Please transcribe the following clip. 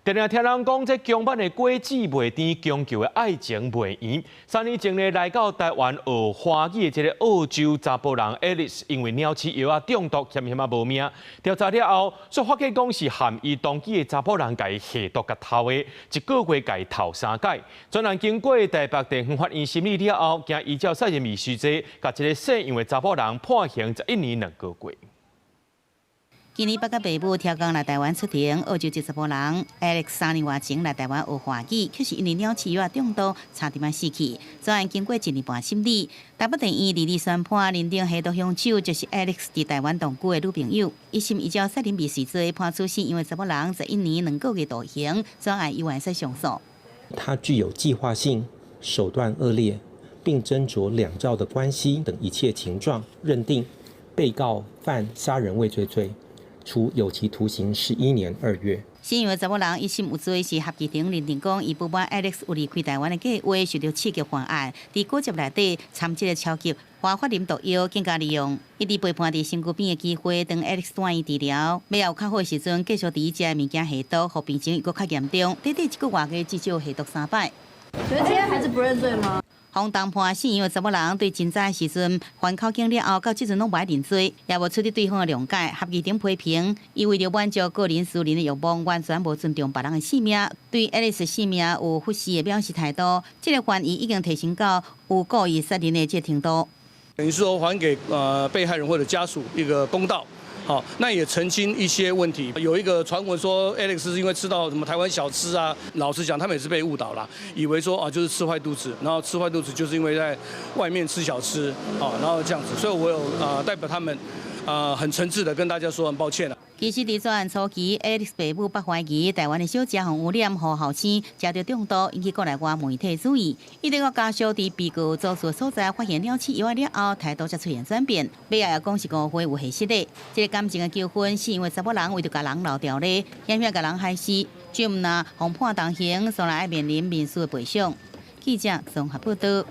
定定聽人講，這強版的果子袂甜，強求的愛情袂圓。3年前呢，來到台灣學華語的這个澳洲查埔人 Alice，因為鳥鼠藥仔中毒，險險仔無命。調查了後，煞發覺講是含伊同居的查埔人共伊下毒共刣的，一個月共伊刣三擺。專案經過台北地方法院審理了後，經依照殺人未遂罪，共這个姓楊的查埔人判刑11年2個月。今年八月爸母挑工來台灣出庭，澳洲籍查埔人 Alex 3年外前來台灣學華語，卻是因為鳥鼠藥中毒，差點仔死去。專案經過一年半審理，台北地院二日宣判，認定下毒兇手就是 Alex 佇台灣同居的女朋友。一審依照殺人未遂罪判處姓楊的查埔人11年2個月徒刑，專案猶會使上訴。他具有計劃性、手段惡劣，並斟酌兩造的關係等一切情狀，認定被告犯殺人未遂罪，處有期徒刑11年2月。姓楊的查某人一審有罪，是合議庭認定講，伊不滿 Alex 有離開台灣的計劃，受著刺激犯案，佇果汁內底摻這个超級華法林毒藥，更加利用伊佇陪伴佇身軀邊的機會，當 Alex 住院治療，尾後較好的時陣，繼續佇伊食的物件下毒，予病情又閣較嚴重，短短一個外月至少下毒三擺。所以今天還是不認罪嗎？洪當判姓楊的查某人對偵查的時陣還口供了後，到這陣攏無愛認罪，也無取得對方的諒解。合議庭批評，伊為著滿足個人私人的慾望，完全無尊重別人的性命，對 Alice 性命有忽視的藐視態度。這个犯意已經提升到有故意殺人的這程度。等於是說還給被害人或者家屬一個公道。好，那也澄清一些問題。有一個傳聞說 Alex 是因為吃到什麼台灣小吃啊，老實講，他們也是被誤導了，以為說啊就是吃壞肚子，然後吃壞肚子就是因為在外面吃小吃啊，然後這樣子，所以我有啊代表他們啊很誠摯的跟大家說很抱歉了。其實佇作案初期，Alex 爸母捌懷疑台灣的小食予污染，予後生食著中毒，引起國內外媒體注意。一直到家屬佇被告住宿所在發現鳥鼠藥了後，態度才出現轉變。尾仔也講是誤會有下失的。這个感情的糾紛是因為查某人為著共人留牢咧，險險共人害死，就毋若予判重刑，將來愛面臨民事的賠償。記者綜合報道。